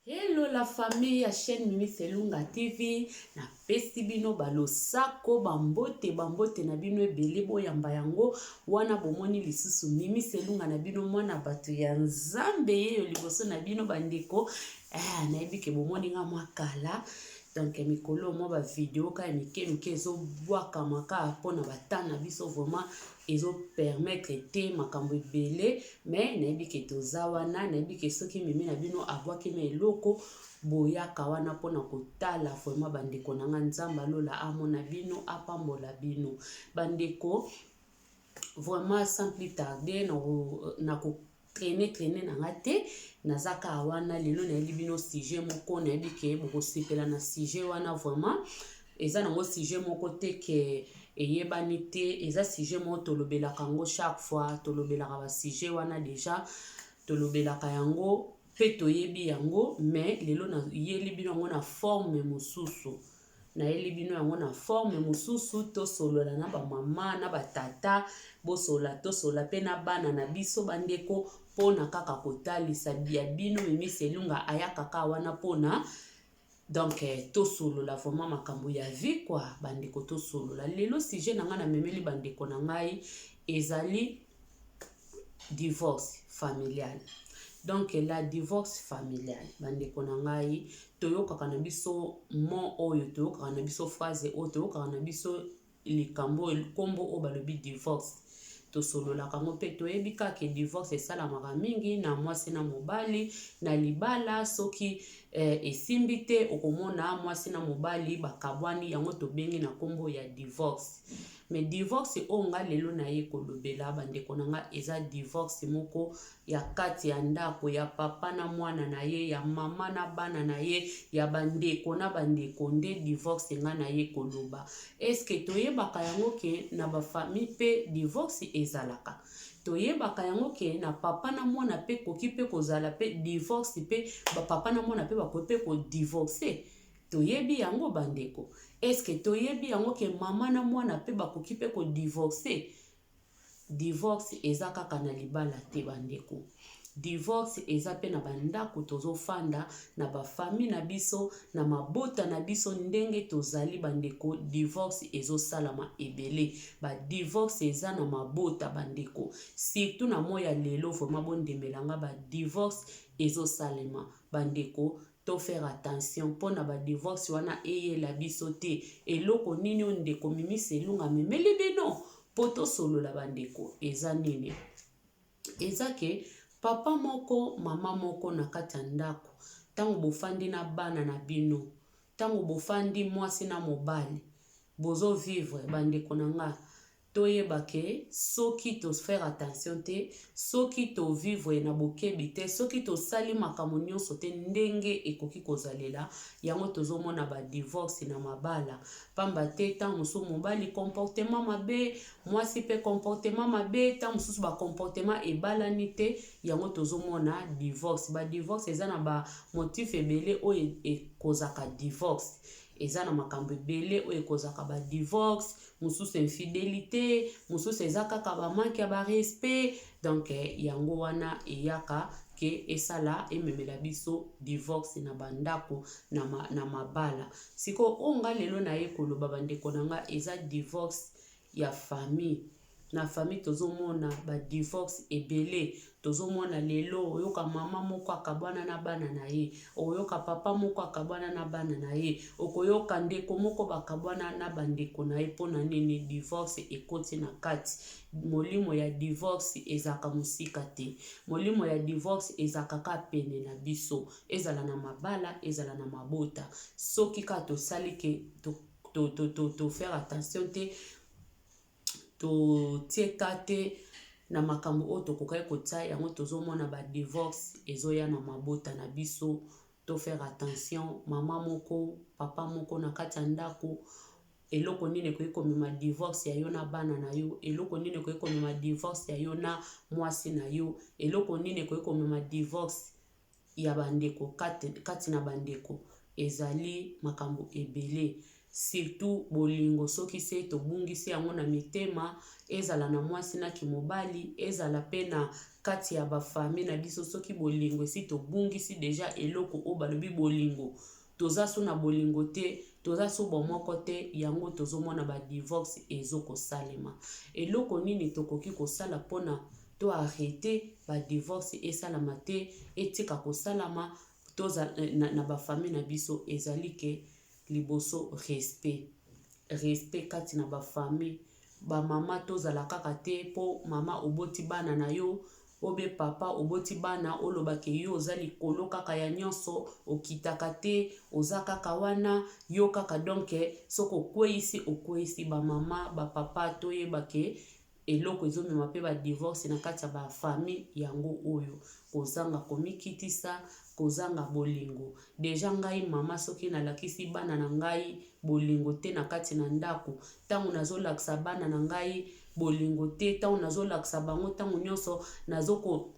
Hello la famille ya chaîne Mimi Selunga TV, napesi bino balosako bambote bambote na bino ebele, boyamba yango wana. Bomoni lisusu Mimi Selunga na bino, mwana bato ya Nzambe, yeyo liboso na bino bandeko. Nayebi ke bomoni nga mwa kala, donc mikolo mwa bavideo kaka mike mike ezobwakama kaka mpona bata na biso, vraiment ezopermettre te makambo ebele. Mais nayebi ke toza wana, nayebi ke soki Mimi na bino abwaki na eloko, boyaka wana mpona kotala. Vraiment bandeko na nga, Nzambe alola amona bino, apambola bino bandeko. Vraiment, sans plus tarder, na traîner traîner na nga te, naza kaka wana. Lelo nayebi bino sujet moko, nayebi ke bokosepela na sujet wana. Vraiment eza nango sujet moko te ke eyebani te, eza sujet moko tolobelaka yango chaque fois, tolobelaka basujet wana déjà, tolobelaka yango mpe toyebi yango. Mais lelo nayeli bino yango na forme mosusu, nayeli bino yango na forme mosusu. Tosolola na bamama na batata, bosolola, tosolola mpe na bana na biso bandeko, mpona kaka kotalisa ya bino Mimi Selunga ayakaka wana mpona donc tosolola vraiment makambo ya vie quoi. Bandeko, tosolola lelo. Sujet na ngai namemeli bandeko na ngai ezali divorce familial. Donc la divorce familiale, bandeko na ngai, toyokaka na biso mot oyo, toyokaka na biso phrase oyo, toyokaka na biso likambo oyo, nkombo oyo balobi divorce, tosololaka yango mpe toyebi kaka divorce esalamaka mingi na mwasi na mobali na libala. Soki esimbi te, okomona mwasi na mobali bakabwani, yango tobengi na nkombo ya divorce. Mais divorce oyo nga lelo naye kolobela bandeko na nga eza divorce moko ya kati ya ndako, ya papa na mwana na ye, ya mama na bana na ye, ya bandeko na bandeko. Nde divorce nga na ye koloba. Est-ce toyebaka yango ke na bafamille mpe divorce ezalaka? Toyebaka yango ke na papa na mwana mpe koki mpe kozala mpe divorce, mpe bapapa na mwana mpe bakoki mpe kodivorce? Toyebi yango bandeko? Est-ce toyebi yango ke mama na mwana mpe bakoki mpe kodivorce? Divorce eza kaka na libala te bandeko, divorce eza mpe na bandako tozofanda, na bafamille na biso, na mabota na biso ndenge tozali bandeko. Divorce ezosalama ebele, badivorce eza na mabota bandeko, surtout na moi ya lelo. Vraiment bondemelanga, badivorce ezosalema bandeko. To faire attention mpona badivorce wana eyela biso te. Eloko nini oyo ndeko Mimi Selunga amemeli bino mpo tosolola bandeko? Eza nini? Eza ke papa moko, mama moko na kati ya ndako, ntango bofandi na bana na bino, ntango bofandi mwasi na mobali, bozovivre, bandeko na nga, toyeba ke soki tofaire attention te, soki tovivre na bokebi te, soki tosali makambo nyonso te ndenge ekoki kozalela yango, tozomona badivorce na mabala. Pamba te ntango mosusu mobali comportement mabe, mwasi mpe comportement mabe, ntango mosusu bacomportement ebalani te, yango tozomona divorce. Badivorce eza na bamotif ebele oyo ekozaka divorce, eza na makambo ebele oyo ekozaka badivorce. Mosusu infidélité, mosusu eza kaka bamanque ya barespect. Donc yango wana eyaka ke esala ememela biso divorce na bandako, na mabala. Sikoyo oyo nga lelo naye koloba bandeko na nga eza divorce ya famille. Na famille tozomona badivorce ebele. Tozomona lelo, oyoka mama moko akabwana na bana na ye, okoyoka papa moko akabwana na bana na ye, okoyoka ndeko moko bakabwana na bandeko na ye. Mpona nini? Divorce ekoti na kati. Molimo ya divorce ezalaka mosika te, molimo ya divorce ezalaka kaka pene na biso, ezala na mabala, ezala na mabota. Soki kaka tosali ke to faire attention te, totieka te na makambo oyo tokokaki kotia yango, tozomona badivorce ezoya na mabota na biso. To faire attention, mama moko, papa moko na kati ya ndako. Eloko nini ekoki komema divorce ya yo na bana na yo? Eloko nini ekoki komema divorce ya yo na mwasi na yo? Eloko nini ekoki komema divorce ya bandeko, kati na bandeko? Ezali makambo ebele. Surtout bolingo soki se tobungisi yango na mitema, ezala na mwasi na kimobali, ezala pe na kati ya ba famille na biso, soki bolingo esi tobungisi dejà eloko oyo balobi bolingo, toza so na bolingo te, toza so bomoko te, yango tozomona ba divorce ezo kosalema. Eloko nini tokoki kosala pona to arreter ba divorce esalama te, etika kosalama toza na ba famille na biso? Ezali ke liboso respect, respect kati na ba famille. Ba mama tozala kaka te po mama oboti bana na yo, obe papa oboti bana, oloba ke yo oza likolo kaka ya nyonso, okitaka te, oza kaka wana yo kaka. Donc soki okweyisi, okweyisi. Ba mama, ba papa, toyeba ke eloko ezomema mpe badivorce na kati ya bafamille yango oyo: kozanga komikitisa, kozanga bolingo. Déjà ngai mama, soki nalakisi bana na ngai bolingo te na kati na ndako, ntango nazolakisa bana na ngai bolingo te, ntango nazolakisa bango, ntango nyonso nazoko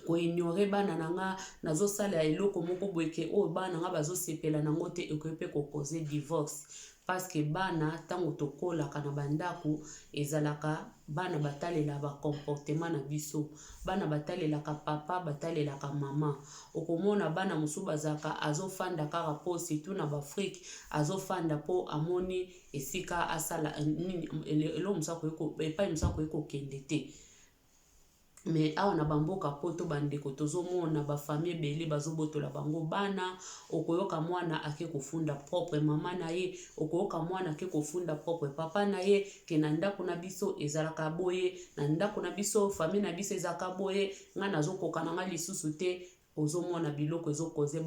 koignorer bana na nga, nazosala eloko moko boye ke oyo bana na nga bazosepela nango te, ekoki mpe kocauser divorce. Parce que bana, ntango tokolaka na bandako, ezalaka bana batalela bacomportement na biso. Bana batalelaka papa, batalelaka mama. Okomona bana mosusu bazalaka, azofanda kaka mpo, surtout na baAfrique, azofanda mpo amoni esika asala nini, eloko mosusu, epai mosusu akoki kokende te. Mais awa na bamboka Poto, bandeko, tozomona bafamille ebele bazobotola bango bana. Okoyoka mwana ake kofunda propre mama na ye, okoyoka mwana ake kofunda propre papa na ye ke na ndako na biso ezalaka boye, na ndako na biso, famille na biso ezalaka boye, ngai nazokoka na ngai lisusu te. Ozomona biloko ezocauser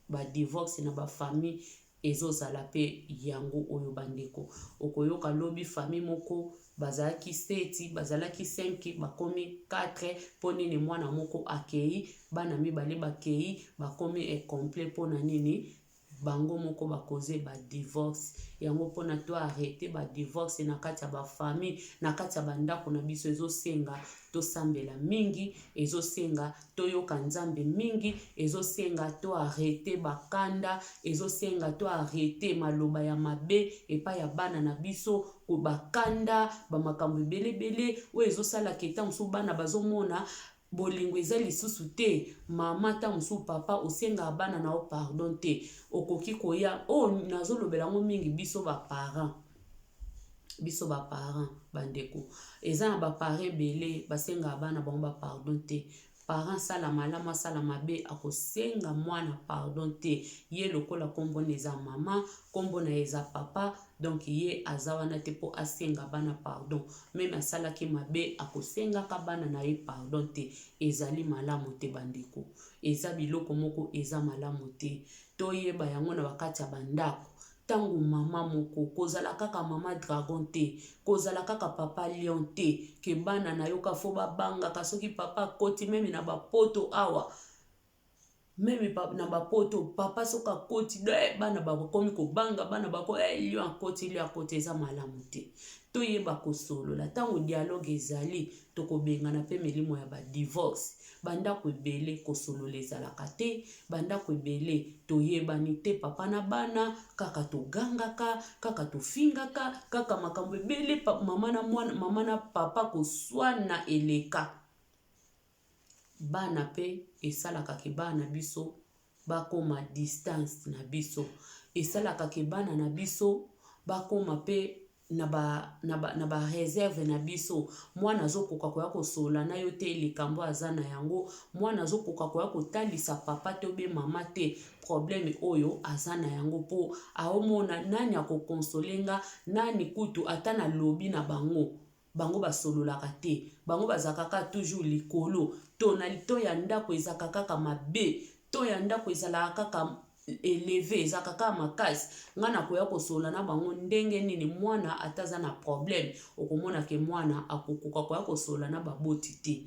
badivorce na bafamille ezozala mpe yango oyo, bandeko. Okoyoka lobi famille moko bazalaki sept, bazalaki 5, bakomi 4. Mpo nini? Mwana moko akei, bana mibale bakei, bakomi incomplet. Mpona nini? Bango moko bacauser badivorce yango. Mpona to arrêter badivorce na kati ya bafamille, na kati ya bandako na biso, ezosenga tosambela mingi, ezosenga toyoka Nzambe mingi, ezosenga to arrêter bakanda, ezosenga to arrêter maloba ya mabe epai ya bana na biso, bakanda, bamakambo ebelebele oyo ezosalaka eta mosusu bana bazomona bolingo eza lisusu te. Mama, ta mosusu papa, osengaka bana na yo pardon te. Okoki koya oyo nazolobela yango mingi, biso baparent, biso baparent, bandeko, eza na baparent ebele basengaka bana bango bapardon te. Parent asala malamu, asala mabe, akosenga mwana pardon te. Ye lokola nkombo na eza mama, nkombo na ye eza papa, donc ye aza wana te mpo asenga bana pardon. Même asalaki mabe, akosengaka bana na ye pardon te. Ezali malamu te, bandeko. Eza biloko moko eza malamu te. Toyeba yango na bakati ya bandako. Ntango mama moko, kozala kaka mama dragon te, kozala kaka papa lion te, ke bana na yo ka fo babangaka soki papa akoti. Même na bapoto awa, même na bapoto, papa soki akoti, bana bakomi kobanga, bana bako eh, lion akoti, lion akoti. Eza malamu te. Toyeba kosolola. Ntango dialogue ezali, tokobengana mpe milimo ya badivorce. Bandako ebele kosolola ezalaka te. Bandako ebele toyebani te, papa na bana, kaka togangaka, kaka tofingaka, kaka makambo ebele, mama na mwana, mama na papa, koswana eleka. Bana mpe esalaka ke bana biso bakóma distance na biso, esalaka ke bana na biso bakóma mpe na baréserve na biso. Mwana azokoka koya kosolola na yo te likambo aza na yango. Mwana azokoka koya kotalisa papa te obe mama te problème oyo aza na yango, mpo aomona nani akoconsoler nga, nani kutu ata nalobi na bango. Bango basololaka te, bango bazalaka kaka toujours likolo. To na to ya ndako ezalaka kaka mabe, to ya ndako ezalaka kaka élevé, ezalaka kaka makasi. Ngai nakoya kosolola na bango ndenge nini? Mwana ata aza na problème, okomona ke mwana akokoka koya kosolola na baboti te,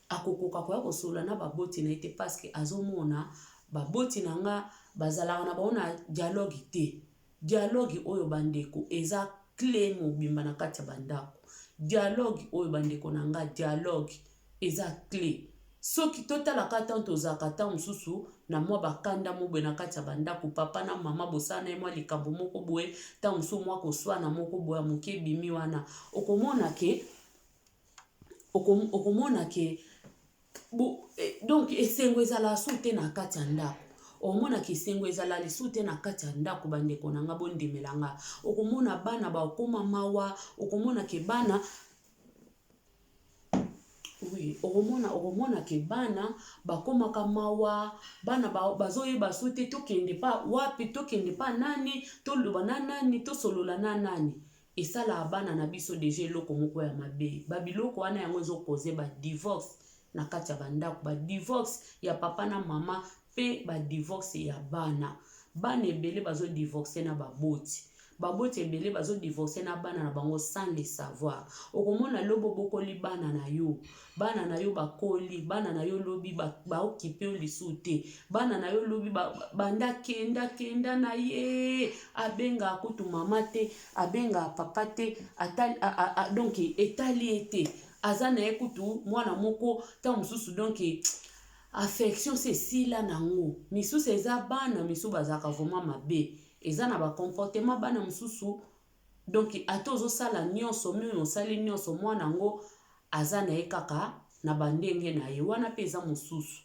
akokoka koya kosolola na baboti na ye te, parce que azomona baboti na nga bazalaka na bango na dialogue te. Dialogue oyo, bandeko, eza clé mobimba na kati ya bandako. Dialogue oyo, bandeko na nga, dialogue eza clé. Soki totalaka ntango tozalaka ntango mosusu na mwa bakanda mo boye na kati ya bandako, papa na mama bosala na ye mwa likambo moko boye, ntango mosusu mwa koswana moko boye ya moke ebimi wana, okomona ke donc esengo ezalaka su te na kati ya ndako. Omonaka esengo ezala lisusu te na kati ya ndako. Bandeko na nga, bondimela nga, okomona bana bakóma mawa. Okomona ke bana, oui, okomona ke bana bakomaka mawa. Bana bazoyeba so te tokende pa wapi, tokende pa nani, toloba na nani, tosolola na nani. Esalaka bana na biso déjà eloko moko ya mabe. Babiloko wana, yango ezokoze badivorce na kati ya bandako, badivorce ya papa na mama mpe badivorce ya bana. Bana ebele bazodivorce na baboti, baboti ebele bazodivorce na bana na bango sans le savoir. Okomona lobi obokoli bana na yo, bana na yo bakoli, bana na yo lobi baokipe yo lisusu te. Bana na yo lobi banda kenda kenda na ye, abengaka kutu mama te, abengaka papa te, donc etali ye te. Aza na ye kutu mwana moko ntango mosusu, donc affection se esila nango. Misusu eza bana misusu bazalaka vraiment mabe, eza na bacomportement bana mosusu. Donc ata ozosala nyonso, mimi osali nyonso, mwana yango aza na ye kaka na bandenge na ye wana. Mpe eza mosusu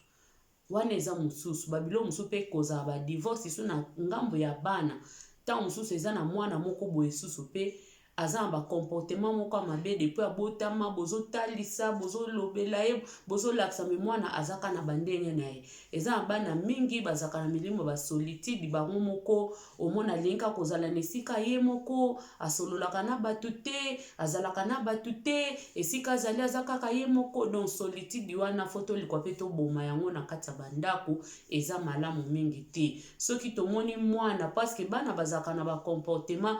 wana, eza mosusu babiloko mosusu mpe kozala badivorce so na ngambo ya bana. Ntango mosusu eza na mwana moko boye susu mpe aza na bacomportement moko ya mabe depuis abotama. Bozotalisa, bozolobela ye, bozolakisa, mais mwana azaka na bandenge na ye. Eza na bana mingi bazalaka na milimo basolitude bango moko. Omona alingi kaka kozala na esika ye moko, asololaka na bato te, azalaka na bato te, esika azali aza kaka ye moko. Donc solitude wana, faut tolikwa mpe toboma yango na kati ya bandako. Eza malamu mingi te soki tomoni mwana, parce que bana bazalaka na bacomportement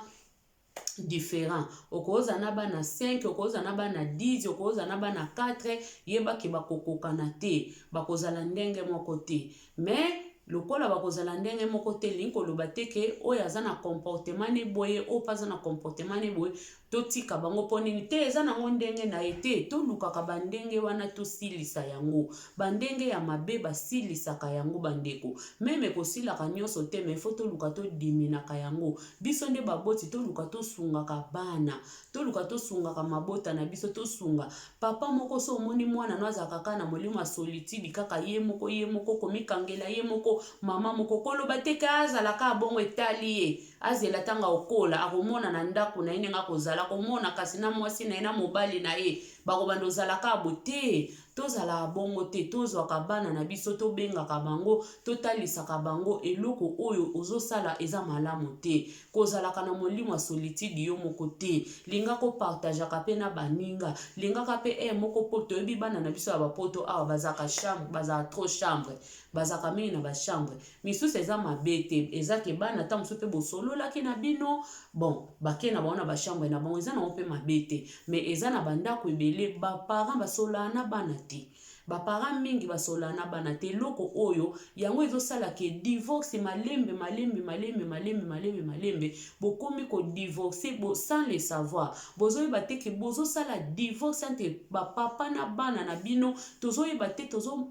différent. Okozala na bana 5, okozala na bana 10, okozala na bana 4, yebaki bakokokana te, bakozala ndenge moko te. Mais lokola bakozala ndenge moko te, elingi koloba te ke oyo aza na comportement ne boye, oyo mpe aza na comportement ne boye, totika bango mpo nini te. Eza nango ndenge na ye te. Tolukaka bandenge wana, tosilisa yango. Bandenge ya mabe basilisaka yango, bandeko. Même kosilaka nyonso te, mais faut toluka todiminaka yango. Biso nde baboti, toluka tosungaka bana, toluka tosungaka mabota na biso, tosunga papa moko. So omoni mwana no azalaka kaka na molimo ya solitude, kaka ye moko, ye moko komikangela ye moko, mama moko koloba te ke azalaka bongo, etali ye. Azela ntango akokola, akomona na ndako na ye ndenge akozala, akomona kasi na mwasi na ye na mobali na ye bakobanda ozalaka bo te. Tozalaka bongo te. Tozwaka bana na biso, tobengaka bango, totalisaka bango eloko oyo ozosala eza malamu te. Kozalaka na molimo ya solitude yo moko te. Linga kopartageaka mpe na baninga, lingaka mpe e moko, mpo toyebi bana na biso ya bapoto awa bazalaka chambre, bazalaka trop chambre, bazalaka mingi na bachambre misusu. Eza mabe te, eza ke bana ata mosusu mpe bosololaki na bino, bon, bake na bango na bachambre na bango, eza nango mpe mabe te. Mais eza na bandako ebele baparent basololaka na bana te, baparent mingi basololaka na bana te. Eloko oyo yango ezosala ke divorce malembe malembe malembe malembe malembe malembe, bokomi kodivorce bo, sans le savoir. Bozoyeba te ke bozosala divorce entre bapapa na bana na bino. Tozoyeba te, tozo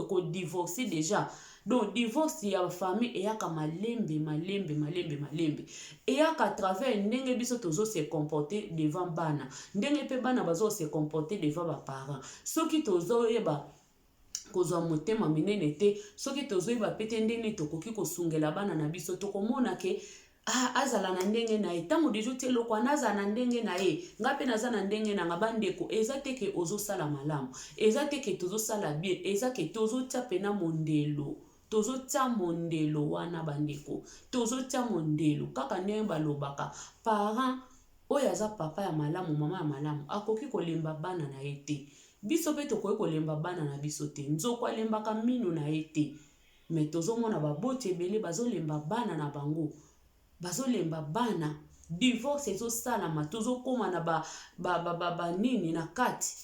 kodivorce déjà. Donc divorce ya famille eyaka malembe malembe malembe malembe, eyaka à travers ndenge biso tozo se comporter devant bana, ndenge mpe bana bazo se comporter devant baparent. Soki tozoyeba kozwa motema minene te, soki tozoyeba pe te ndenge tokoki kosungela bana na biso, tokomona ke ah, azala na ndenge na ye. Ntango déjà otie eloko wana, azala na ndenge na ye, nga mpe naza na ndenge na nga. Bandeko, eza te ke ozosala malamu, eza te ke tozosala bien, eza ke tozotia mpena mondelo, tozotia mondelo wana. Bandeko, tozotia mondelo kaka ndenge balobaka, parent oyo aza papa ya malamu, mama ya malamu, akoki kolemba bana na ye te. Biso mpe tokoki kolemba bana na biso te. Nzoko alembaka mino na ye te. Mais tozomona baboti ebele bazolemba bana na bango, bazolemba bana, divorce ezosalama. Tozokóma na banini ba, ba, ba, ba, na kati,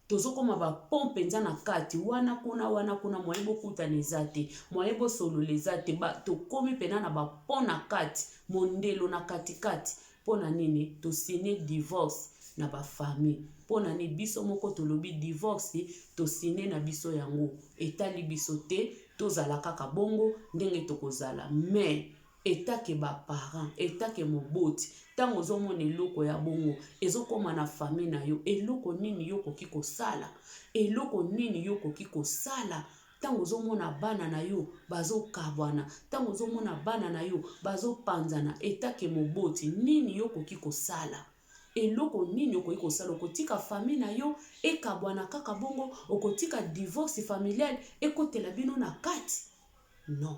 tozokóma bapont mpenza na kati wana kuna wana kuna, moye bokutana eza te, moye bosolola eza te. Tokómi mpena na bapont na kati, mondelo na katikati. Mpo na nini tosigne divorce? na ba famille. Mpo na nini biso moko tolobi divorce tosine na biso yango etali biso te, tozala kaka bongo ndenge tokozala. Mais etake ba parents, etake moboti, ntango ozomona eloko ya bongo ezokóma na famille na yo, eloko nini yo okoki kosala? Eloko nini yo okoki kosala ntango ozomona bana na yo bazokabwana, ntango ozomona bana na yo bazopanzana? Etake moboti, nini yo okoki kosala? Eloko nini okoki kosala? Okotika famille na yo ekabwana kaka bongo? Okotika divorce familial ekotela bino na kati? Non,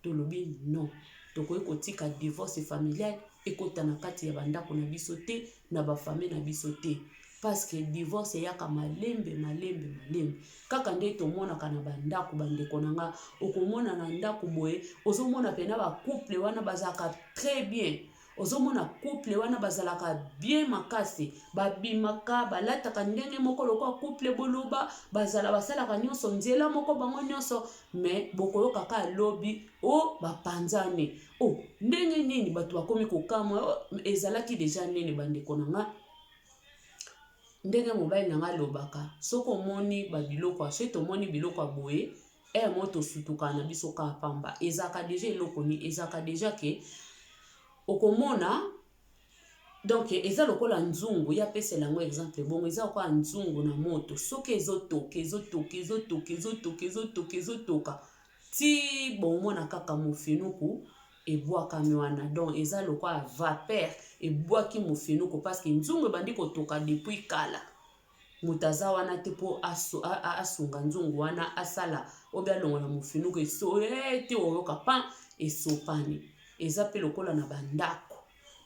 tolobi non, tokoki kotika divorce familial ekota na kati ya bandako na biso te, na bafamille na biso te, parce que divorce eyaka malembe malembe malembe, kaka nde tomonaka na bandako. Bandeko na nga, okomona na ndako boye, ozomona mpena bacouple wana bazalaka très bien, ozomona couple wana bazalaka bien makasi, babimaka, balataka ndenge moko lokola couple, boloba bazala, basalaka nyonso nzela moko bango nyonso, mais bokoyoka kaka lobi o bapanzani. O ndenge nini? Bato bakomi kokamwa. Ezalaki déjà nini? Bandeko na nga, ndenge mobali na nga alobaka, soki omoni babiloko, soki tomoni biloko ya boye, ere moko tosutukaka na biso kaka pamba. Ezalaka déjà eloko nini? Ezalaka déjà ke okomona, donc eza lokola nzungu. Ye apesela yango exemple bongo, eza lokola nzungu na moto, soki ezotoka, ezotoka, ezotoka, ezotoka, ezotoka, ezotoka ti bomona kaka mofinuku ebwakami wana. Donc eza lokola vapeur ebwaki mofinuku, parce que nzungu ebandi kotoka depuis kala. Moto aza wana te mpo asunga nzungu wana, asala obi alongola mofinuku eso te, oyoka pan esopani. Eza mpe lokola na bandako,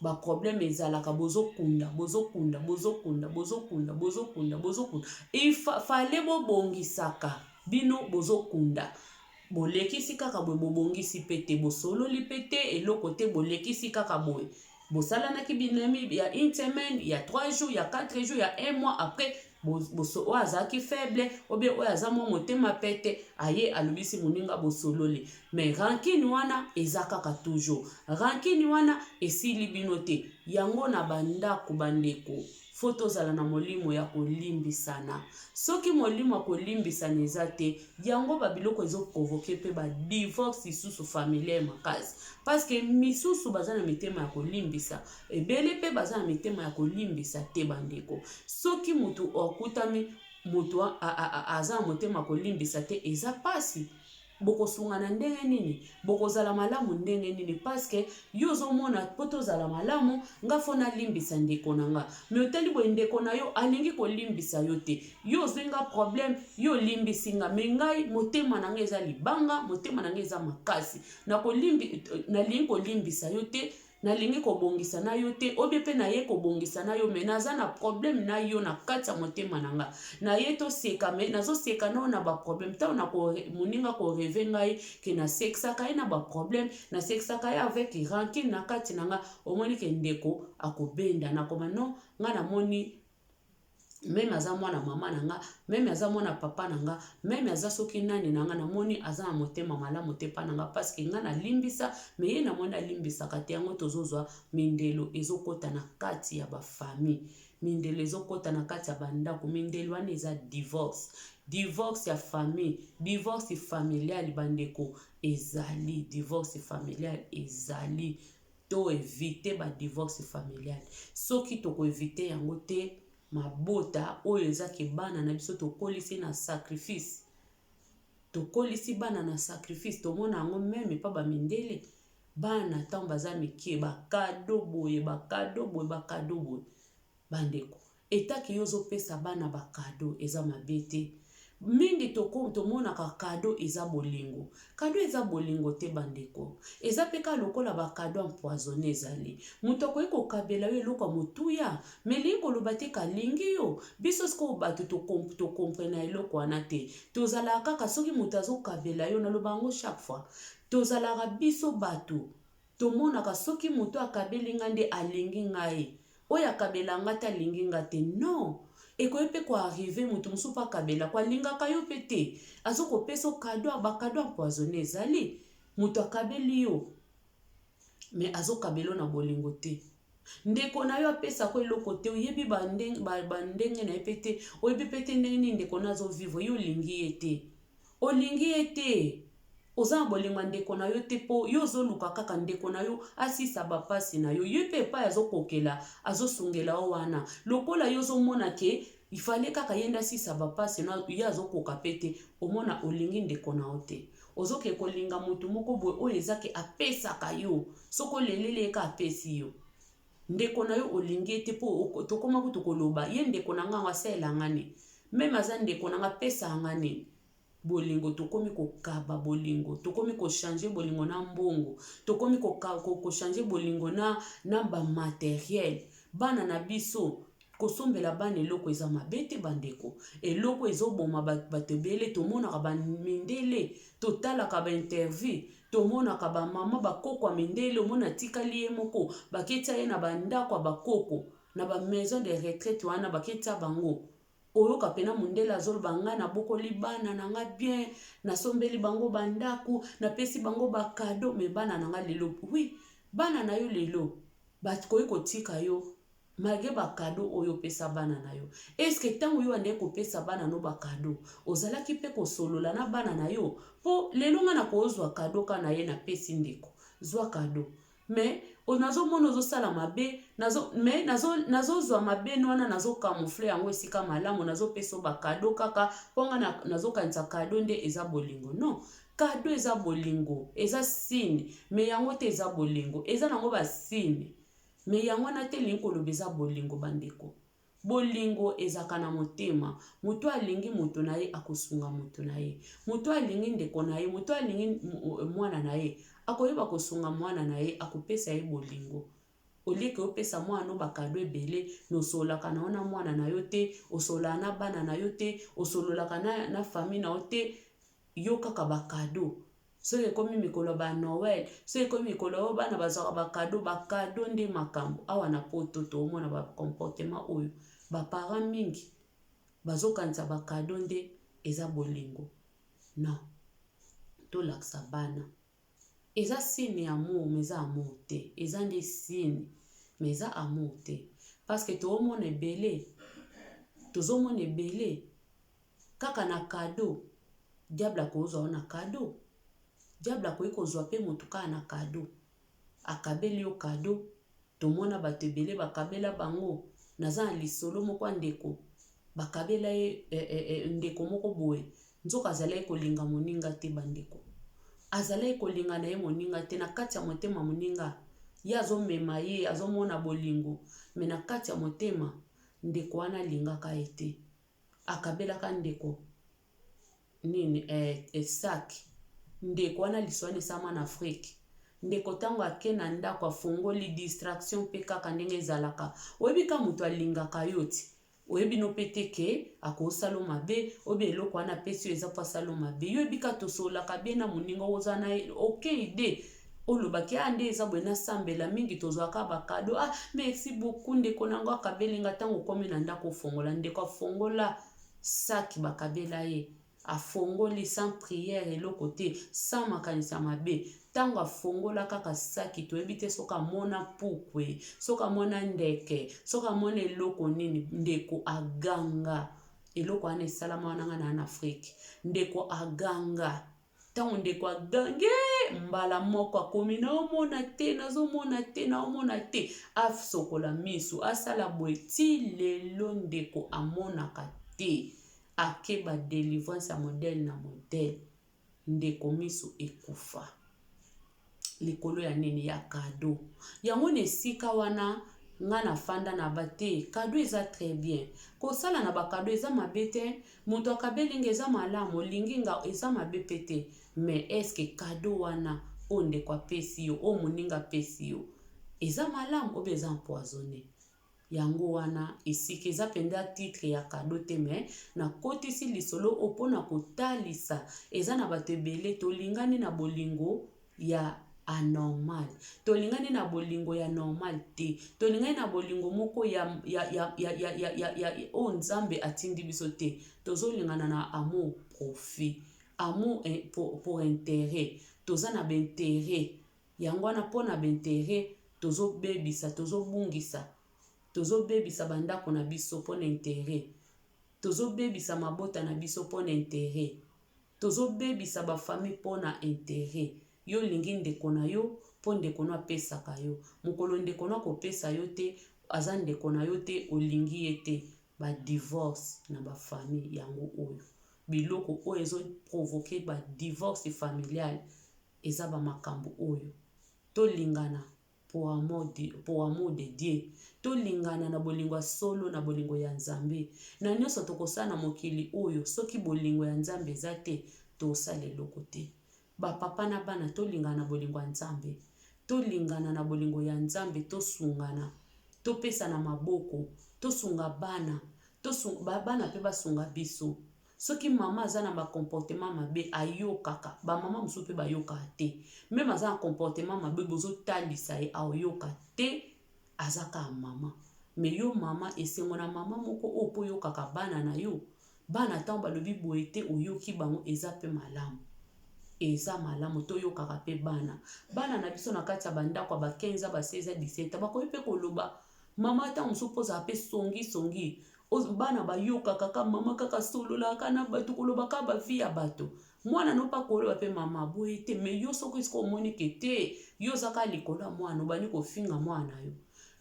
baproblème ezalaka, bozokunda, bozokunda, bozokunda, bozokunda, bozokunda, bozokunda. Ifale bobongisaka, bino bozokunda, bolekisi kaka boye, bobongisi mpe te, bosololi mpe te, eloko te, bolekisi kaka boye, bosalanaki binemi ya une semaine, ya 3 jours, ya 4 jours, ya 1 mois. Après, oyo azalaki faible obie oyo aza mwa motema pete, aye alobisi moninga, bosololi, mais rancune wana eza kaka toujours, rancune wana esili bino te. Yango na bandako, bandeko, faut tozala na molimo ya kolimbisana. Soki molimo ya kolimbisana eza te, yango babiloko ezoprovoquer mpe badivorce lisusu familiale makasi, parce que misusu baza na mitema ya kolimbisa, ebele mpe baza na mitema ya kolimbisa te. Bandeko, soki motu akutami moto aza na motema ya kolimbisa te, eza mpasi. Bokosungana ndenge nini? Bokozala malamu ndenge nini? Parce que yo ozomona, mpo tozala malamu, nga faut nalimbisa ndeko na nga, mais otali boye, ndeko na yo alingi kolimbisa yo te. Yo ozwi nga problème, yo olimbisi nga, mais ngai motema na ngai eza libanga, motema na ngai eza makasi, nalingi kolimbisa yo te, nalingi kobongisa na yo te, obie mpe naye kobongisa na yo, mais naza na problème na yo na kati ya motema na nga. Naye toseka, mais nazoseka nao na baproblème. Ntango na moninga korêver ngai ke nasekisaka ye na baproblème, nasekisaka ye avec rancune na kati na nga, omoni ke ndeko akobenda, nakoma non, nga namoni même aza mwana mama na nga, même aza mwana papa na nga, même aza soki nani na nga, namoni aza na motema malamu te mpa na nga, parce que nga nalimbisa, mais ye namoni alimbisaka te. Yango tozozwa mindelo ezokɔta na kati ya bafamille, mindelo ezokɔta na kati ya bandako. Mindelo wana eza divorce, divorce ya famille, divorce familiale. Bandeko, ezali divorce familiale, ezali to éviter badivorce familiale. Soki tokoéviter yango te, mabota oyo ezaki bana na biso tokolisi na sacrifice, tokolisi bana na sacrifice. Tomona yango même epa bamindele, bana ntango baza mike, bacadeau boye, bacadeau boye, bacadeau boye. Bandeko, etaki yo ozopesa bana bacadeau, eza mabe te. Mingi tomonaka cadeau eza bolingo, cadeau eza bolingo te. Bandeko, eza mpe kaka lokola bacadeau empoisonné. Ezali moto akoki kokabela yo eloko ya motuya, mais elingi koloba te kalingi yo. Biso sikoyo bato tocomprena eloko wana te. Tozalaka kaka soki moto azokabela yo, naloba yango chaque fois, tozalaka biso bato tomonaka soki moto akabeli ngai nde alingi ngai, oyo akabela nga te alingi nga te. Non, ekoki mpe koarriver moto mosusu mpe akabelako, alingaka yo mpe te, azokopesa cadeau. Bacadeau empoisonné ezali moto akabeli yo, mais azokabela yo na bolingo te. Ndeko na yo apesaka yo eloko te, oyebi ba ndenge na ye pe te, oyebi pe te ndenge nini ndeko na yo azo vivre, yo olingi ye te. Olingi ye te. Oza na bolingo ya ndeko na yo te po yo ozoluka kaka ndeko na yo asisa ba pasi na yo. Ye pe epai azokokela, azosungela yo wana. Lokola yo ozomona ke il fallait kaka ye nde asisa ba pasi na yo, ye azokoka pe te, omona olingi ndeko na yo te. Ozoke kolinga mutu moko boye oyo eza ke apesaka yo, soki oleleli ye kaka apesi yo. Ndeko na yo olingi ye te po tokoma kutu koloba ye ndeko na nga yango asalela nga nini? Meme aza ndeko na nga apesaka nga nini? Bolingo tokomi kokaba bolingo, tokomi ko changer bolingo na mbongo, tokomi ko changer bolingo na na ba materiel. Bana na biso kosombela bana eloko eza mabe te bandeko. Eloko ezoboma bato ebele tomonaka ba mindele, totalaka ba interview, tomonaka ba mama ba koko ya mindele omona atikali ye moko baketia ye na ba ndako ya ba koko na ba maison de retraite wana baketia bango. Oyoka pena mundele azoloba nga nabokoli bana na nga bien, nasombeli bango ba ndaku, napesi bango ba cadeau mais bana na nga lelo oui bana na yo lelo bakoki kotika yo malgre ba cadeau oyo opesa bana na yo. Est ce que tango yo obandaki kopesa bana no ba cadeau ozalaki pe kosolola na bana na yo? Po lelo nga nakozua cadeau kaka naye napesi ndeko zua cadeau Mais nazo mona ozo sala mabe nazo mais nazo nazo zwa mabe wana nazo camoufler yango esika malamu nazo pesa yo ba cadeau kaka po nga nazo kanisa cadeau nde eza bolingo non cadeau eza bolingo eza signe mais yango te eza bolingo eza nango ba signe mais yango wana te elingi koloba eza bolingo ba ndeko. Bolingo ezalaka na motema. Moto oyo alingi moto na ye akosunga moto na ye. Moto oyo alingi ndeko na ye, moto oyo alingi mwana na ye, akoyeba kosunga mwana na ye, akopesa ye bolingo. Au lieu que opesa mwana no ba cadeaux ebele, mais osololaka na yo na mwana na yo te, osololaka na bana na yo te, osololaka na famille na yo te, yo kaka ba cadeaux. Soki ekomi mikolo ya ba Noël, soki ekomi mikolo oyo bana bazwaka ba cadeau, ba cadeau nde makambo. Awa na poto toomona ba comportement oyo ba parents mingi bazokanisa ba cadeau nde eza bolingo. Non, tolakisa bana eza signe ya amour mais eza amour te, eza nde signe mais eza amour te parce que toomona ebele, tozomona ebele Kaka na cadeau diable akozwa yo na cadeau diable akoki kozwa pe mutu kaka na cadeau akabeli yo cadeau tomona batu ebele bakabela bango naza na lisolo moko ya ndeko bakabela ye eh, ndeko moko boye nzoka azalaki kolinga moninga te bandeko azalaki kolinga na ye moninga te na kati ya motema moninga ye azomema ye azomona bolingo me na kati ya motema ndeko wana alingaka ye te akabelaka ndeko nini eh, eh, sac ndeko wana liso wana esalama na Afrique ndeko ntango ake na ndako afongoli distraction mpe kaka ndenge ezalaka oyebi ka moto alingaka yo ti oyebi no mpe te ke akosala yo mabe oyebi eloko wana apesi yo eza mpo asala yo mabe yo oyebi ka tosololaka bien na moninga okozala na aucun idee olobaki ah nde eza boye nasambela mingi tozwaka ba cadeau ah merci beaucoup ndeko na ngo akabeli nga ntango okomi na ndako ofongola ndeko afongola saki bakabela ye afongoli sans prière eloko te sans makanisa mabe ntango afongola kaka saki toyebi te soki amona pukwe soki amona ndeke soki amona eloko nini ndeko aganga eloko wana esalama wana nga na Afrique ndeko aganga Ntango ndeko agangi mbala moko akomi naomona te nazomona te naomona te asokola misu asala boye ti lelo ndeko amonaka te akeba delivrance ya modele na modele ndeko misu ekufa likolo ya nini ya cadeau yango na esika wana nga na fanda na ba te cadeau eza très bien kosala na ba cadeau eza mabe te moto akabeli nga eza malamu olingi nga eza mabe pe te mais est ce que cadeau wana oyo ndeko apesi yo oyo moninga apesi yo eza malamu obe eza empoisonne Yango wana esika eza penza titre ya cadeau te mais nakotisi lisolo oyo pona kotalisa eza na bato ebele tolingani na bolingo ya anormal tolingani na bolingo ya normal te tolingani na bolingo moko ya, ya, ya, ya, ya, ya, ya, ya oyo Nzambe atindi biso te tozolingana na amour profit amour pour interet toza na ba interet yango wana pona ba interet. Tozobebisa, tozobungisa, tozobebisa bandako na biso mpo na interet. Tozobebisa mabota na biso mpo na interet. Tozobebisa ba famille mpo na interet. Yo olingi ndeko na yo mpo ndeko no apesaka yo. Mokolo ndeko no akopesa yo te, aza ndeko na yo te, olingi ye te. Ba divorce na ba famille yango oyo. Biloko oyo ezo provoquer ba divorce familial eza ba makambo oyo. Tolingana pour amour de, pour amour de Dieu. Tolingana na bolingo ya solo, na bolingo ya Nzambe. Na nyonso tokosala na mokili oyo, soki bolingo ya Nzambe eza te, tosala eloko te. Ba papa na bana tolingana na bolingo ya Nzambe. Tolingana na bolingo ya Nzambe, tosungana, topesana maboko, tosunga bana, tosunga bana pe basunga biso. Soki mama aza na ba comportement mabe ayokaka, ba mama mosusu pe bayokaka te. Meme aza na comportement mabe bozotalisa ye aoyoka te, aza kaka mama. Mais yo mama esengo na mama moko oyo po oyokaka bana na yo, bana ntango balobi boye te oyoki bango eza pe malamu. Eza malamu toyokaka pe bana. Bana na biso na kati ya ba ndako ya ba 15 ans, ba 16 ans, 17 ans bakoki pe koloba mama ntango mosusu po ozala pe songi songi bana bayokaka kaka mama kaka asololaka na bato kolobaka ba vie ya bato. Mwana no mpe akoloba mpe mama boye te, mais yo soki sikoyo omoni ke te yo oza kaka likolo ya mwana obandi kofinga mwana na yo,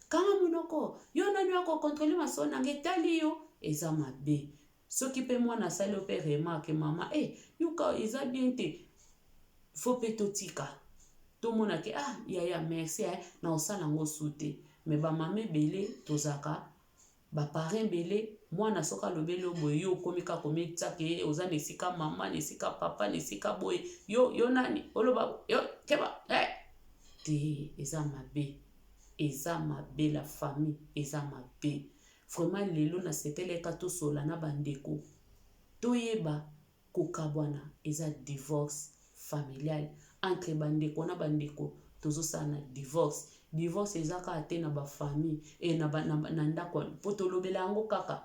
kanga monoko yo nani oya kocontrole masolo na ngai etali yo, eza mabe. Soki mpe mwana asali yo mpe remarque mama eh, yoka eza bien te, faut mpe totika tomona ke ah yaya merci eh, na osala yango su te. Mais ba mama ebele tozalaka ba parents ebele, mwana soki alobeli yo boye yo okomi kaka komitia ke oza na esika mama na esika papa na esika boye, yo yo nani oloba yo keba eh! Te, eza mabe, eza mabe la famille, eza mabe vraiment. Lelo nasepeleka tosola na bandeko, toyeba kokabwana eza divorce familial entre bandeko na bandeko, tozosala na divorce. Divorce eza kaka te na bafamille e na, na, na ndako mpo tolobela yango kaka,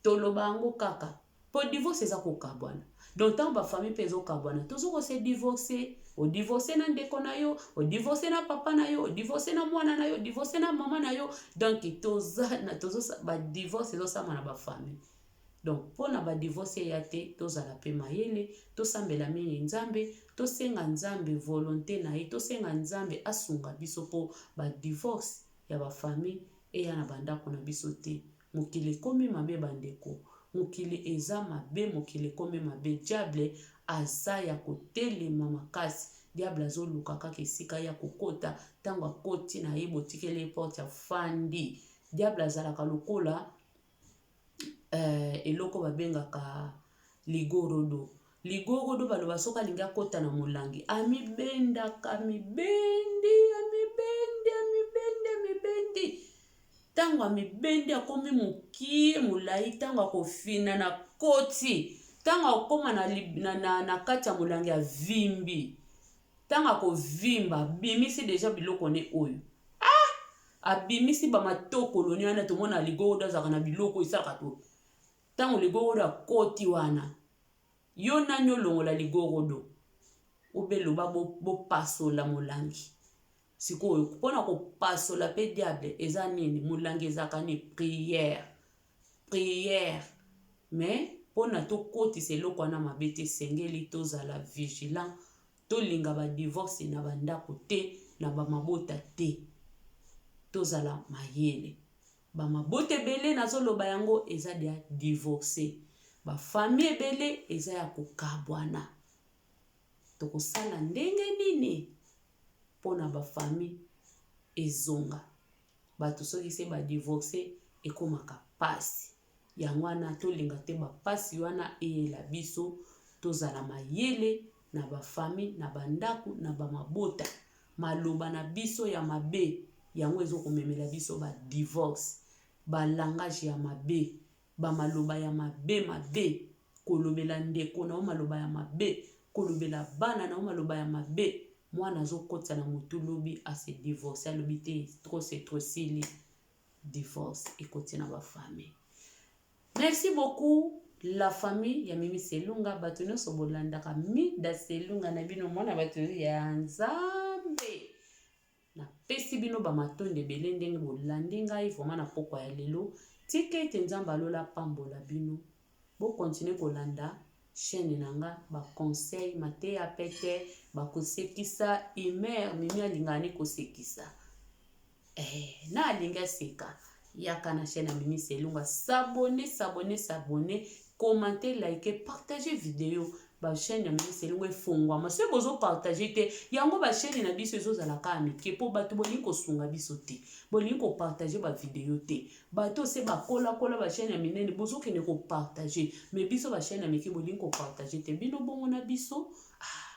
toloba yango kaka mpo divorce eza kokabwana. Donc ntango bafamille mpe ezokabwana, tozo kose divorce. Odivorce na ndeko na yo, odivorce na papa na yo, odivorce na mwana na yo, odivorce na mama na yo. Donc toza na tozo badivorce ezosama na bafamille. Donc mpona badivorce eya te, tozala mpe mayele, tosambela mingi Nzambe, tosenga Nzambe volonté na ye, tosenga Nzambe asunga biso mpo badivorce ya bafamille eya na bandako na biso te. Mokili ekomi mabe bandeko, mokili eza mabe, mokili ekomi mabe. Diable aza ya kotelema makasi, diable azoluka kaka esika ya kokota. Ntango akoti na ye, botikeli ye porte, afandi. Diable azalaka lokola eloko babengaka ligorodo. Ligorodo baloba soki alingi akota na molangi amibendaka, amibendi, amibendi, amibendi, amibendi. Ntango amibendi akomi mokie molai, ntango akofina na koti, ntango akokoma na, na, na, na kati ya molangi avimbi. Ntango akovimba abimisi deja biloko ne oyo ah! Abimisi bamatokolo ne wana. Tomona ligorodo azalaka na biloko esalaka to ntango ligorodo akoti wana, yo nani olongola ligorodo obeloba bopasola molangi. Sikoyo mpona kopasola mpe diable eza nini? Molangi ezalaka ni prière, prière. Mais mpona tokotisa eloko wana mabe te, esengeli tozala vigilant, tolinga badivorce na bandako te, na bamabota te, tozala mayele. Bamabota ebele nazoloba yango eza ya divorce, bafamille ebele eza ya kokabwana. Tokosala ndenge nini mpona bafamille ezonga? Bato soki se badivorce ekomaka pasi. Yango wana tolinga te bapasi wana eyela biso, tozala mayele na bafamille, na bandako, na bamabota. Maloba na biso ya mabe yango ezokomemela biso badivorce, balangage ya mabe, bamaloba ya mabe mabe, kolobela ndeko na yo maloba ya mabe, kolobela bana na yo maloba ya mabe. Mwana azokotisa na motu lobi ase divorce, alobi te trop c'est trop, sili divorce ekoti na bafamille. Merci beaucoup la famille ya Mimi Selunga, bato nyonso bolandaka Mida Selunga na bino, mwana bato ya Nzambe. Pesi bino ba matondo ebele ndenge bolandi ngai vraiment na pokwa ya lelo. Tika ete Nzambe ya lola apambola bino. Bo continuer kolanda chaine na nga ba conseil mateya pete bakosekisa humeur mimi alingaka ne kosekisa eh, na alingi aseka yaka na chaine ya mimi selunga s'abonner s'abonner s'abonner commenter liker partager video ba chaîne ya mimi selunga efongwama soki bozo partager te yango ba chaîne na biso ezozala kaka mike mpo bato bolingi kosunga biso te bolingi kopartage ba video te Bato se bakola kola ba chaine ya minene bozokende ko partager mais biso ba chaine ya mike bolingi ko partager te bino bongo na biso ah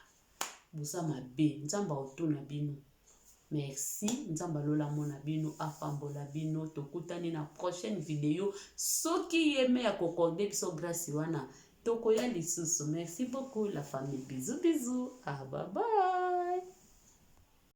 boza mabe nzambe akotuna bino merci nzambe alola amona bino apambola bino tokutani na prochaine video soki ye me akokorde biso grace wana tokoya lisusu merci beaucoup la famille bisous bisous ah bye bye.